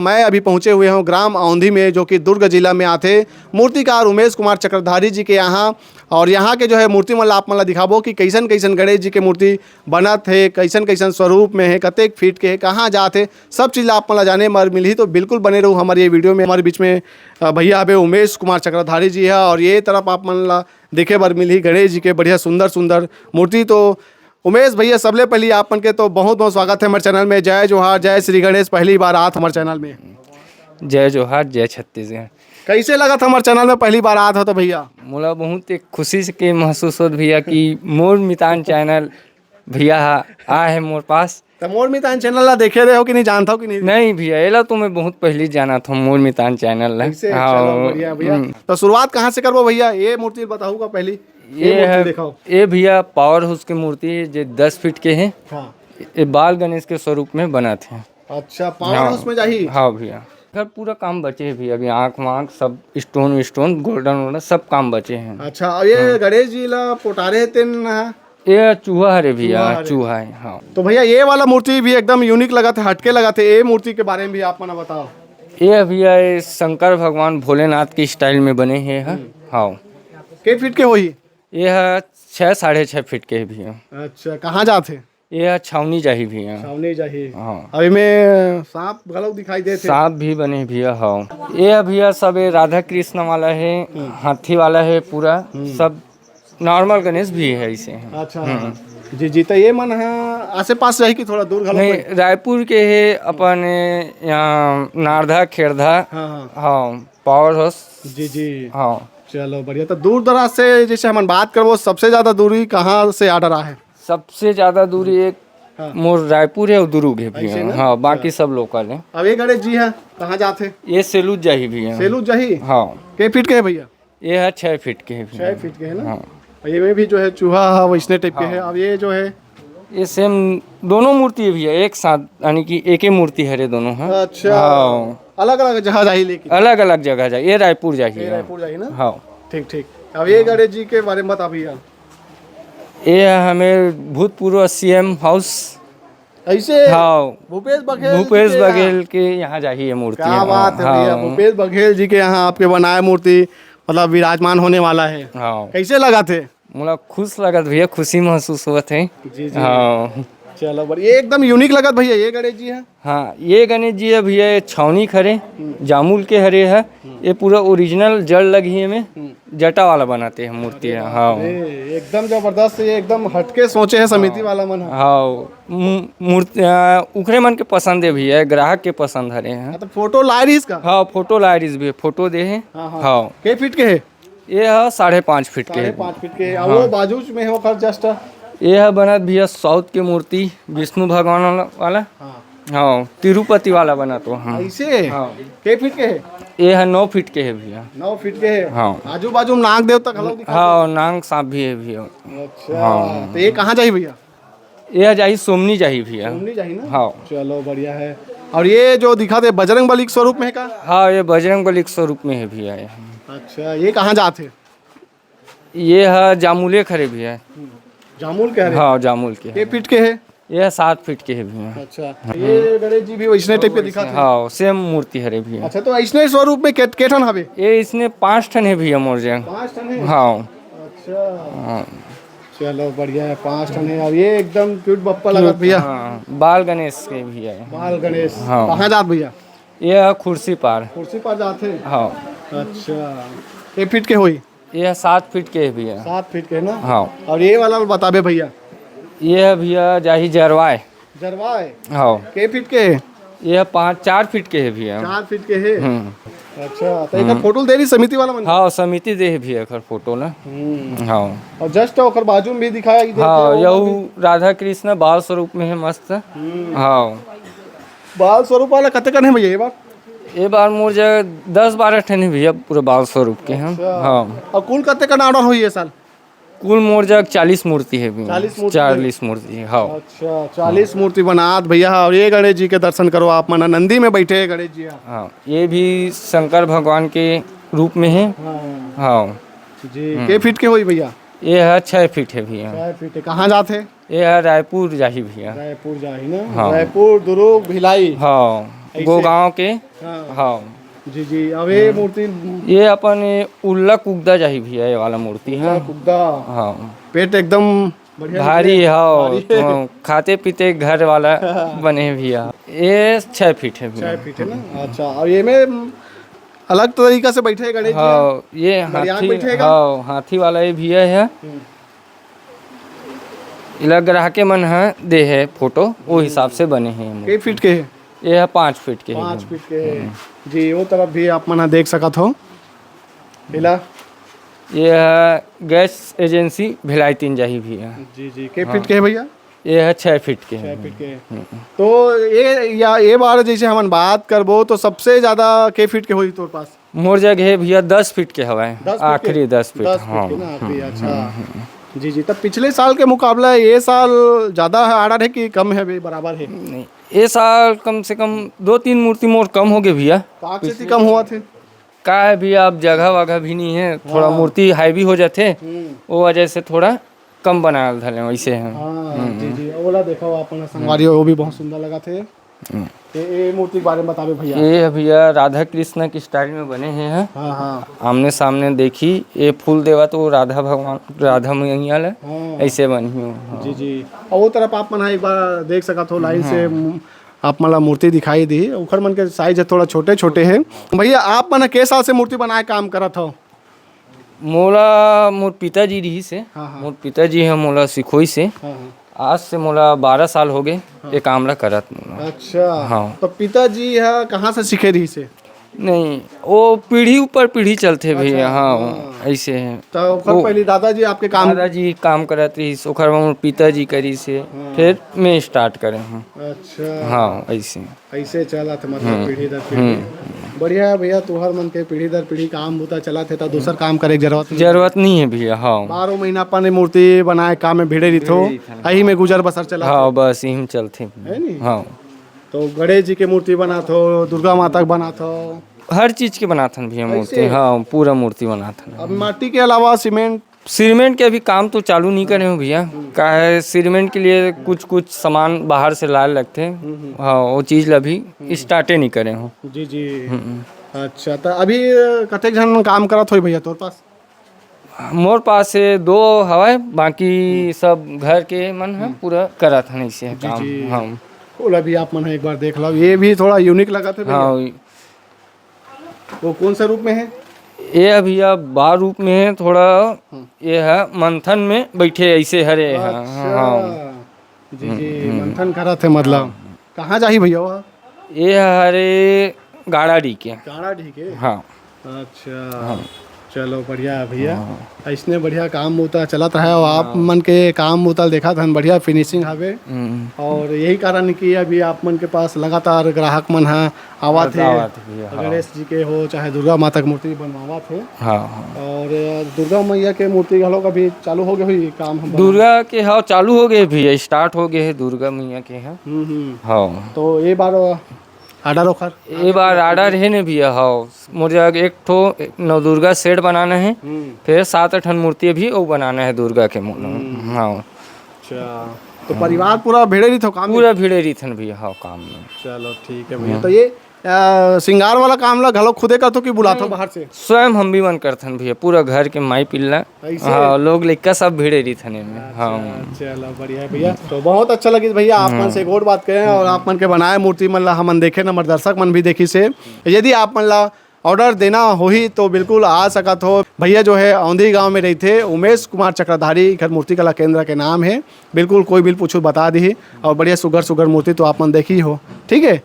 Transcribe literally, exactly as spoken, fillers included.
मैं अभी पहुँचे हुए हूँ ग्राम औंधी में, जो कि दुर्ग जिला में आथे, मूर्तिकार उमेश कुमार चक्रधारी जी के यहाँ। और यहाँ के जो है मूर्ति मन ला आप मन ला दिखाबो कि कैसन कैसन गणेश जी के मूर्ति बनत हे, कैसन कैसन स्वरूप में हे, कतेक फीट के हे, कहाँ जात हे, सब चीज़ ला आप मन ला जाने बर मिलही। तो बिल्कुल बने रहू हमारे ये वीडियो में। हमारे बीच में अ, भैया हवे उमेश कुमार चक्रधारी जी है, और ये तरफ आप मन ला देखे बर मिलही गणेश जी के बढ़िया सुंदर सुंदर मूर्ति। तो उमेश भैया, सबले पहली आप मन के तो बहुत बहुत स्वागत है हमारे चैनल में। जय जोहार, जय श्री गणेश, पहली बार आत हमारे चैनल में। जय जोहार, जय छत्तीसगढ़। कैसे लगत हमारे चैनल में पहली बार आत हो तो भैया? मोला बहुत एक खुशी से के महसूस होत भैया कि मोर मितान चैनल भैया हा, आ है मोर पास। तो मोर मितान चैनल ला देखे रहे हो कि नहीं, जानता हो कि नहीं? नहीं भैया, एला तो मैं बहुत पहली जाना था मोर मितान चैनल ला। ऐसे? हाँ, चलो, बढ़िया भैया। हम्म। तो शुरुआत कहाँ से करबो भैया? ये मूर्ति बताऊंगा पहली। ये ये मूर्ति है, दिखाओ। ये भैया पावर हाउस की मूर्ति है, जो दस फीट के है। हाँ। ये बाल गणेश के स्वरूप में बना थे। अच्छा, पावर हाँ। हाउस में जाही? हाँ भैया। घर पूरा काम बचे है भैया, अभी आँख वाँख सब, स्टोन विस्टोन, गोल्डन वोल्डन सब काम बचे हैं। अच्छा, और ये हाँ। गणेश जी ला पोटारे तेन ना? ये चूहा हरे भैया, चूहा हरे। चूहा है, हाँ। तो भैया, ये वाला मूर्ति भी एकदम यूनिक लगत है, हटके लगत है। ये मूर्ति के बारे में भी आप मना बताओ। ये भैया, ये शंकर भगवान भोलेनाथ की स्टाइल में बने हैं, हाँ। हम्म। हाँ। के फीट के होही? ये है छः, साढ़े छः फीट के है भैया। अच्छा, कहाँ जात है? ये है छावनी जाही भैया। छावनी जाही। हाँ। अब इमे सांप घलो दिखाई देत हे। सांप भी बने भैया, हाँ। ये भैया सब ये राधा कृष्ण वाला है, हम्म। हाथी वाला है पूरा, हम्म। सब नॉर्मल गणेश भी है इसे। अच्छा। हम्म। जी, जी, तो ये मन है आसे पास जाही कि थोड़ा दूर घलो नहीं, कोई? रायपुर के है अपन यहाँ नारदा खेरधा। हाँ, हाँ। हाँ, पावर हाउस। जी, जी। हाँ। चलो बढ़िया। तो दूर दराज से जैसे हमन बात करबो, सबसे ज्यादा दूरी कहाँ से आ डरा है? सबसे ज्यादा दूरी एक हाँ। मोर रायपुर है और दुर्ग है भी ऐसे है। ना? हाँ, बाकी अच्छा। सब लोकल है। अब ये गणेश जी है, कहाँ जात है? ये सेलूद जाही भी है। सेलूद जाही? हाँ। के फीट के है भैया? ये है छः फीट के है भी छः है। फीट के है ना? हाँ। और ये में भी जो है चूहा है, वैसने टाइप के हाँ। है। अब ये जो है ये सेम दोनों मूर्ति है भैया, एक साथ, यानी कि एक ही मूर्ति हरे दोनों, हाँ। अच्छा। हाँ। अलग-अलग जगह जाही लेकिन? अलग-अलग जगह जाही, ये रायपुर जाही, ये हाँ। रायपुर जाही ना? हाँ। ठीक, ठीक। अब ये गणेश जी के बारे में बता भैया। ये है हमें भूतपूर्व सीएम हाउस। ऐसे? हाँ। भूपेश बघेल जी भूपेश के यहाँ? बघेल के यहाँ जाही ये मूर्ति। क्या हाँ, बात है भैया, हाँ। भूपेश बघेल जी के यहाँ आपके बनाए मूर्ति मतलब विराजमान होने वाला है। हाँ। कैसे लगत हे? मोला खुश लगत भैया, खुशी महसूस होवत हे। जी, जी। हाँ। चलो बढ़िया, ये एकदम यूनिक लगत भैया, ये गणेश जी है। हाँ, ये गणेश जी है भैया, ये छावनी के हरे, हम्म। जामुल के हरे है। हम्म। ये पूरा ओरिजिनल जड़ लगही एमे, हम्म। जटा वाला बनाते हैं मूर्ति। अरे बाप हाँ। रे, एकदम जबरदस्त, ये एकदम हटके सोचे है समिति हाँ। वाला मन ह। हाँ, मू-, मूर्ति, आ, उखरे मन के पसंद है भैया, ग्राहक के पसंद हरे हैं। हाँ, तो फोटो लाए रहिस का? हाँ, फोटो लाए रहिस भैया, फोटो दे है। हाँ, हाँ। हाँ। के फीट के है? ये ह साढ़े पाँच फीट के साढ़े है। पाँच फीट के, हाँ। वो बाजू में है ओकर just। ये ह बनत भैया साउथ के मूर्ति, विष्णु भगवान वाला, वाला। हाँ। हाँ, तिरुपति वाला बनत वो, हाँ। ऐसे? हाँ। के फीट के है? ये ह नौ फीट के है भैया। नौ फीट के है? हाँ। आजू बाजू में नाग देवता घलो दिखा हाँ, दे। नाग सांप भी है भैया। अच्छा, हाँ। तो ये कहाँ जाही भैया? ये जाही सोमनी जाही भैया। सोमनी जाही ना? हाँ। चलो बढ़िया है। और ये जो दिखा दे बजरंग बली के स्वरूप में है का? हाँ, ये बजरंग बली के स्वरूप में है भैया ये। अच्छा, ये कहाँ जात है? ये ह जामुले के हरे भैया। हम्म, जामुल के हरे? हाँ, जामुल के के हरे। फीट के है? ये सात फीट के है भैया। अच्छा, हम्म। ये गणेश जी भी वैसने टाइप के दिखा थे? हाँ, सेम मूर्ति हरे भैया। अच्छा, तो ऐसने स्वरूप में के, के ठन हवे? ये इसने पाँच ठन है भैया मोर जग। पाँच ठन है? हाँ। अच्छा। हाँ। चलो बढ़िया है, पाँच ठन है। अब ये एकदम क्यूट बप्पा लगत भैया। हाँ, बाल गणेश के भैया है। बाल गणेश। हाँ। कहाँ जात भैया? ये है खुर्सी पार। खुर्सी पार जात है? हाँ। अच्छा, के फीट के होई? ये है सात फीट के है भैया। सात फीट के है ना? हाँ। और ये वाला बताबे भैया। ये है भैया जाही जरवाए। जरवाए? हाँ। के फीट के है? ये है पाँच, चार फीट के है भैया। चार फीट के है? हम्म। अच्छा, तो एकर हम्म। फोटो दे रही समिति वाला मन? हाँ, समिति दे है भैया एकर फोटो ला। हम्म। हाँ। और just ओकर बाजू में भी दिखाया कि हाँ, देखिए, ओकर यहू भी राधा कृष्ण बाल स्वरूप में है मस्त। हम्म। हाँ। बाल स्वरूप वाला कते कन है भैया ये बार? ये बार मोर जग दस बारह ठन है भैया, पूरे बाल स्वरूप के हैं। अच्छा। हाँ। और कुल कते कन ऑर्डर होई ये साल? कुल मोर जग चालीस मूर्ति है भैया। चालीस मूर्ति है? चालीस मूर्ति है, हाँ। अच्छा, चालीस मूर्ति बनात भैया। और ये गणेश जी के दर्शन करो आप मन, नंदी में बैठे हैं गणेश जी। हाँ, ये भी शंकर भगवान के रूप में है। हाँ। हाँ। जी, हम्म। के फीट के होई भैया? ये है छः फीट है भैया। छः फीट है। कहाँ जात है? ये ह रायपुर जाही भैया। रायपुर जाही ना? हाँ। रायपुर, दुर्ग, भिलाई। हाँ, ऐसे? गोगांव के। हाँ। हाँ। जी, जी। अब ये हम्म। मूर्ति ये अपन ये उल्ला कुगदा जाही भैया, ये वाला मूर्ति है। उल्ला कुगदा। हाँ। पेट एकदम बढ़िया भारी निकले। है, भारी। तो खाते पीते घर वाला बने भैया। ये छः फीट है भैया। छः फीट है ना? अच्छा, और ये में अलग तरीका से बैठे हैं गणेश जी? हाँ, ये बढ़िया हाथी, बैठेगा? हाँ, हाथी वाला ये भैया है। हम्म। इला ग्राहके मन ह दे हे फोटो, वो हिसाब से बने हे ये कई मूर्ति। फीट के हे? ये ह पाँच फीट के हे पाँच भैया। फीट के हे। हम्म। जी, वो तरफ भी आप मन ह देख सकत हो। इला ये ह गैस एजेंसी भिलाई तीन जाही भैया। जी, जी। के हाँ। फीट के हे भैया? ये ह छः फीट के हे। छः फीट के। हम्म। तो ये, या, ये बार जैसे हमन बात करबो, तो सबसे ज्यादा के फीट के होही तोर पास? मोर जग हे भैया, दस फीट के हवय, दस फीट के? आखिरी दस फीट, दस फीट हाँ। के ना आखिरी, हम्म, अच्छा। हम्म, हम्म। जी, जी, तब पिछले साल के मुकाबला ये साल ज्यादा है, आर्डर है कि कम है, अभी बराबर है? नहीं, ये साल कम से कम दो तीन मूर्ति मोर कम हो गए भैया। का चीज पिछले कम हुआ थे? का है भैया, अब जगह वगह भी नहीं है, थोड़ा हाँ। मूर्ति हैवी हो जाथे, हम्म। वो वजह से थोड़ा कम बनाए ल धरे, वैसे है। हाँ, हम्म, जी, हम्म। जी, ओला देखो आप, संगवारी, वो भी बहुत सुंदर लगा थे। हम्म। ये, ये मूर्ति के बारे में बतावे भैया। ये भैया राधा कृष्ण के स्टाइल में बने हे हैं। हाँ, हाँ। आमने सामने देखी, ये फूल देवा तो राधा भगवान, राधा मैया ले हाँ। ऐसे बनी हो। हाँ। जी, जी। और वो तरफ आप मन एक बार देख सकत हो, लाइन से हाँ। म-, आप मन ला मूर्ति दिखाई दी। उखर मन के साइज है थोड़ा छोटे छोटे है। भैया, आप मन के साल से मूर्ति बनाए काम करत हो? मोला मोर पिताजी रिहिस हे। हाँ, हाँ। मोर पिताजी ह मोला सिखोइस हे। हाँ, हाँ। आज से मोला बारह साल हो गए हाँ। ये काम ला करत मोला। अच्छा। हाँ। तो पिताजी ह कहाँ से सीखे रिहिस हे? नहीं, वो पीढ़ी ऊपर पीढ़ी चलथे भैया। अच्छा, हाँ, हाँ। ऐसे है। तो ओकर वो पहले दादाजी आपके काम दादाजी काम करत रिहिस, ओकर बाद मोर पिताजी करिस हे, हाँ। फिर मैं स्टार्ट करे हूँ। अच्छा। हाँ, ऐसे। ऐसे चलत हे, मतलब, हम्म। पीढ़ी दर पीढ़ी। हम्म। बढ़िया है भैया, तुहर मन के पीढ़ी दर पीढ़ी काम बूता चलत हे, त दूसर काम करे के जरूरत नहीं। जरूरत नहीं है भैया, हाँ। बारह महीना अपन मूर्ति बनाए काम में भिड़े रहिथो, भिड़े रहिथन, एही में गुजर बसर चलत हाँ, हे। बस यही में चलथे। है नी? हाँ। तो गणेश जी के मूर्ति बनाथो, दुर्गा माता के बनाथो। हर चीज के बनाथन भैया मूर्ति, ऐसे? हाँ, पूरा मूर्ति बनाथन। अब माटी के अलावा सीमेंट सीमेंट के अभी काम तो चालू नहीं करे हो भैया, हम्म। का है सीमेंट के लिए कुछ कुछ सामान बाहर से लाए लगथे। हम्म, हम्म। हाँ, वो चीज ला भी हम्म। स्टार्टे नहीं करे हो। जी, जी। हम्म। अच्छा, तो अभी कतेक झन काम करत होई भैया तोर पास? मोर पास से दो हवय, बाकी हम्म। सब घर के मन ह हम्म। पूरा करत हन ऐसे जी, काम। जी। हाँ। ओला भी आप मन ह एक बार देख लो, ये भी थोड़ा यूनिक लगत हे भैया। हाँ, वो कौन सा रूप में है? ये अभी अब बार रूप में है, थोड़ा हम्म। ये है मंथन में बैठे ऐसे हरे हैं। अच्छा। हाँ। जी, हम्म, जी, हम्म। मंथन करत हे मतलब। हाँ। कहाँ जाही भैया वो? ये हरे गाड़ाडीह के। गाड़ाडीह के? हाँ। अच्छा। हाँ। चलो बढ़िया है भैया। हाँ। ऐसने बढ़िया काम बूता चलत रहे और आप हाँ। मन के काम बूता देखत हन, बढ़िया फिनिशिंग हवे। हम्म। और यही कारण कि अभी आप मन के पास लगातार ग्राहक मन ह आवत हे, आवत हे भैया, हाँ। गणेश जी के हो, चाहे दुर्गा माता के मूर्ति बनवावत हे। हाँ, हाँ। और दुर्गा मैया के मूर्ति घलो अभी चालू हो गए होही काम हम बना- दुर्गा के, हाँ, चालू हो गए भैया, स्टार्ट हो गए हे दुर्गा मैया के, हाँ। हम्म, हम्म। हाँ। तो ये बार ऑर्डर ओखर? ये बार ऑर्डर हे ने भैया, हाँ। मोर जग एक ठो नवदुर्गा सेट बनाना हे, हम्म। फिर सात ठन मूर्ति भी वो बनाना हे दुर्गा के मोला। हम्म। हाँ। अच्छा, तो परिवार पूरा भिड़े रहिथो काम में? पूरा भिड़े रहिथन भैया, हाँ, काम में। चलो, ठीक है भैया। हाँ। तो ये, अ, श्रृंगार वाला काम ला घलो खुदे करथो कि बुलाथो नहीं, बाहर से? स्वयं हम भी मन करथन भैया, पूरा घर के माई पिल्ला, ऐसे? हाँ, लोग लइका सब भिड़े रहिथन एमे। अच्छा, हाँ। चलो, बढ़िया है भैया। तो बहुत अच्छा लगिस भैया, आप मन से गोठ बात करें और आप मन के बनाए मूर्ति मन ला हमन देखे, हमर दर्शक मन भी देखिस हे। यदि आप मन ला ऑर्डर देना होही तो बिल्कुल आ सकत हो। भैया जो है औंधी गांव में रहिथे, उमेश कुमार चक्रधारी, इखर मूर्ति कला केंद्र के नाम हे। बिल्कुल कोई भी पूछू बता दिही और बढ़िया सुघर सुघर मूर्ति तो आप मन देखी हो, ठीक है।